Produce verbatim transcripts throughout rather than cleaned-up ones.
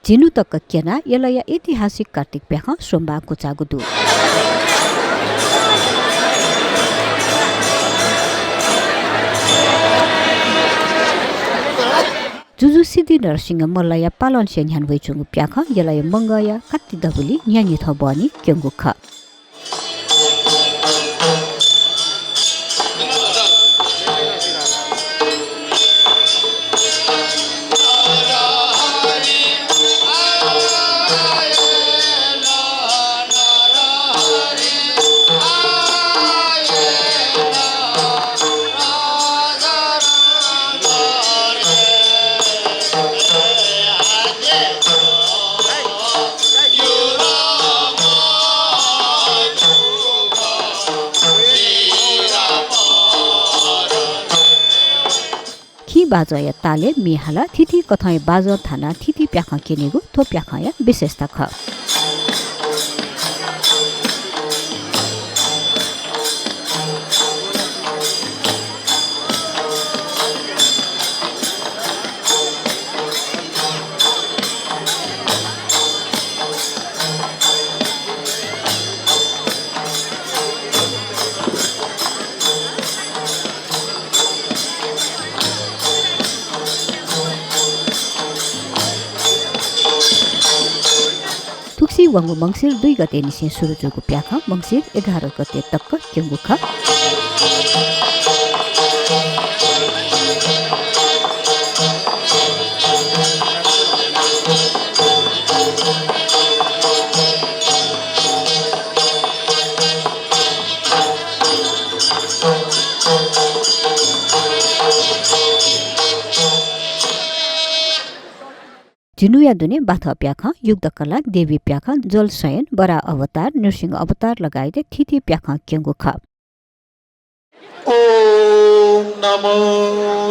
झिन्हु तक क्यनाः यलया ऐतिहासिक कार्तिक प्याखं सोमबाः क्वचाःगु दु। जुजु सिद्धिनरसिंह मल्लया पालंनिसें न्ह्यानावयाच्वंगु प्याखं यलया मंगःया कात्ति दबुलिइ न्हियान्हिथं बहनी क्यंगु खः। खिं बाजंया तालय् म्ये हालाः थीथी कथंया बाजं थानाः थीथी प्याखं क्यनीगु थ्व प्याखंया विशेषता खः। थुगुसी वंगु मंसिर दुई गतेनिसें सुरु जूगु प्याखं मंसिर एघार गते तक क्यंगु खः। झिन्हुया दुने बाथः प्याखं, युद्ध कला, देवी प्याखं, जल शयन, वराह अवतार, नृसिंह अवतार लगायत थीथी प्याखं क्यंगु खः। ओम नमो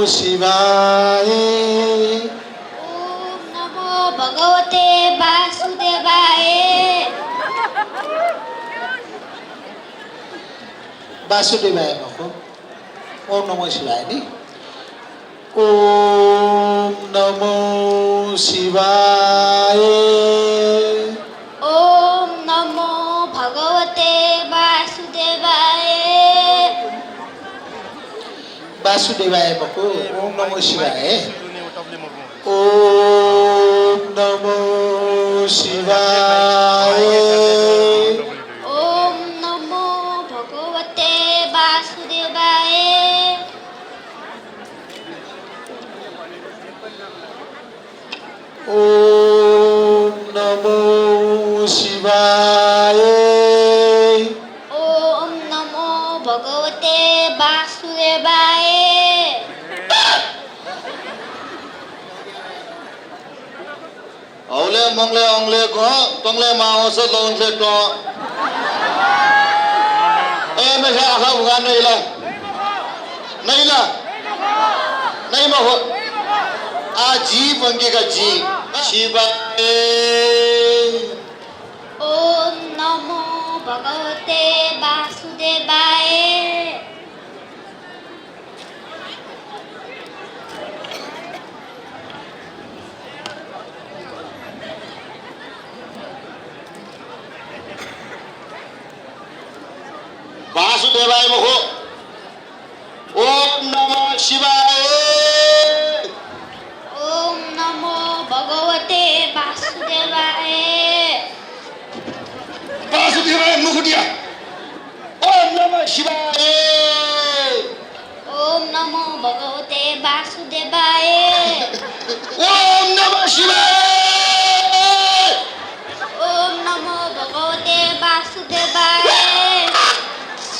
शिवाय। ओम नमो भगवते वासुदेवाय। वासुदेवाय मखु, ओम नमो शिवाय नि। ओम नमो शिवाय। ओम नमो भगवते वासुदेवाय। वासुदेवाय मखु, ओम नमो शिवाय। ओम नमो शिवाय। ओम नमो भगवते वासुदेवाय। ओम नमो शिवाय। ओम नमो भगवते वासुदेवाय। हौले मंगले अंगले गं, तंगले मावंस लौंगले तं। ए, मेखे आखा भुगा नइला। नइला। नइ मखु। आ जी पंके का जी। शिवाय। ओम नमो भगवते वासुदेवाय। वासुदेवाय मखु। ओम नमः शिवाय। ओम नमो भगवते वासुदेवाय। वासुदेवाय मखु दिया। ओम नमः शिवाय। ओम नमो भगवते वासुदेवाय। ओम नमः शिवाय। ओम नमो भगवते वासुदेवाय।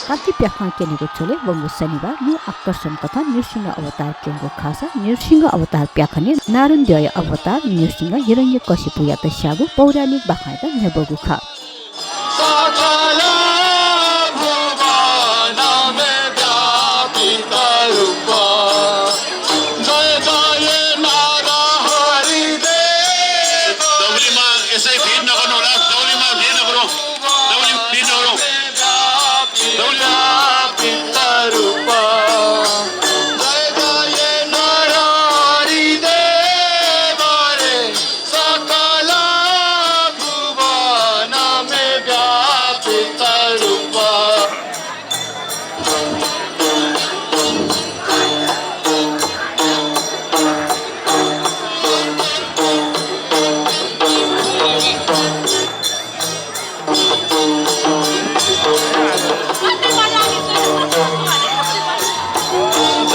कात्ति प्याखं क्यनेगु झ्वलय् वंगु शनिबाः मू आकर्षण कथं नृसिंह अवतार क्यंगु खःसा नृसिंह अवतार प्याखनय् नारायण द्यःया अवतार नृसिंह हिरण्यकशिपुयात स्याःगु पौराणिक बाखंयात न्ह्यब्वःगु खः। सकल भुवन में व्यापित रूप। जय जय नरहरि देव। दौलीमा यसै भिड नगर्नु होला, दौलीमा भिड नगरौँ, दौलीमा भिड नगरौँ। दौली। व्यापित रूप। जय जय नरहरि देव रे। सकल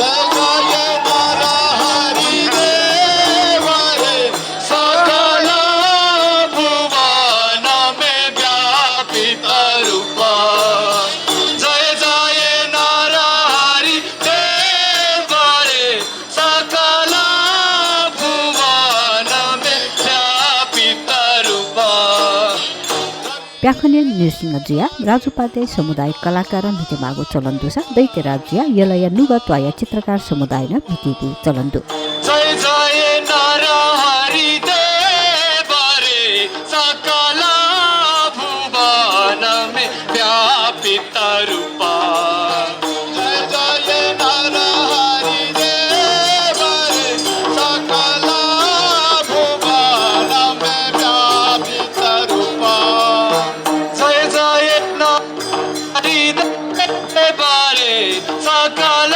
जय जय नरहरि देव रे, सकल भुवन में व्यापित रूप। जय जय नरहरि देव रे, सकल भुवन में व्यापित रूप। प्याखनय् नृसिंह जुयाः राजोपाध्याय समुदाय कलाकारं म्हितेमाःगु चलन दुसा दैत्यराज जुयाः यलया नुगः त्वाःया चित्रकार समुदायं म्हितीगु चलन दु। जय जय नरहरि देव रे, सकल भुवन में व्यापित रूप। जय जय नरहरि देव रे, सकल भुवन में व्यापित रूप। जय जय नरहरि देव रे, सकल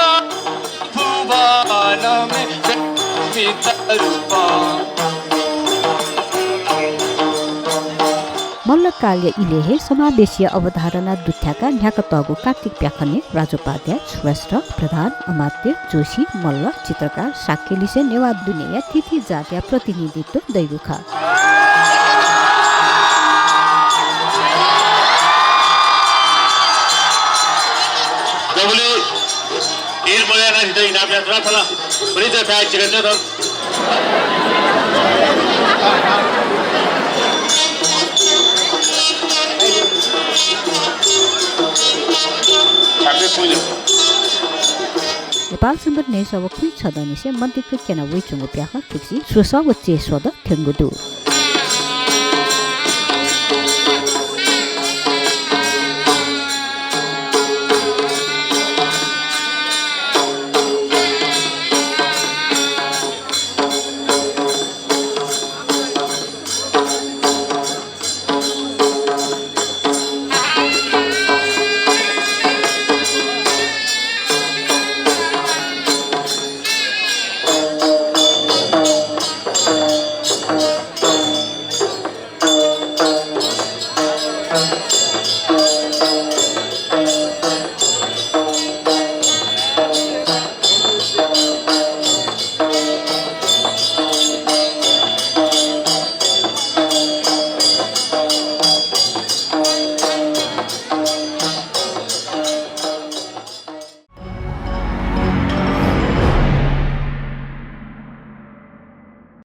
भुवन में व्यापित रूप। मल्ल कालया इलय् हे समावेशीया अवधारणा दुथ्याकाः न्ह्याकातःगु कार्तिक प्याखनय् राजोपाध्याय, श्रेष्ठ, प्रधान, अमात्य, जोशी, मल्ल, चित्रकार, शाक्यलिसें नेवाः दुनेया थीथी जातया प्रतिनिधित्व दइगु खः। दबुलिइ हीर मलया नां जितः इनाप यानातःगु खः। भतिचा थाय् चिकन दत। नेपाल संवत् न्हय्‌सः व खुइछदँनिसें मदिक्क क्यना वइच्वंगु प्याखं थुगुसी स्वसः व चय्‌स्वदँ थ्यंगु दु।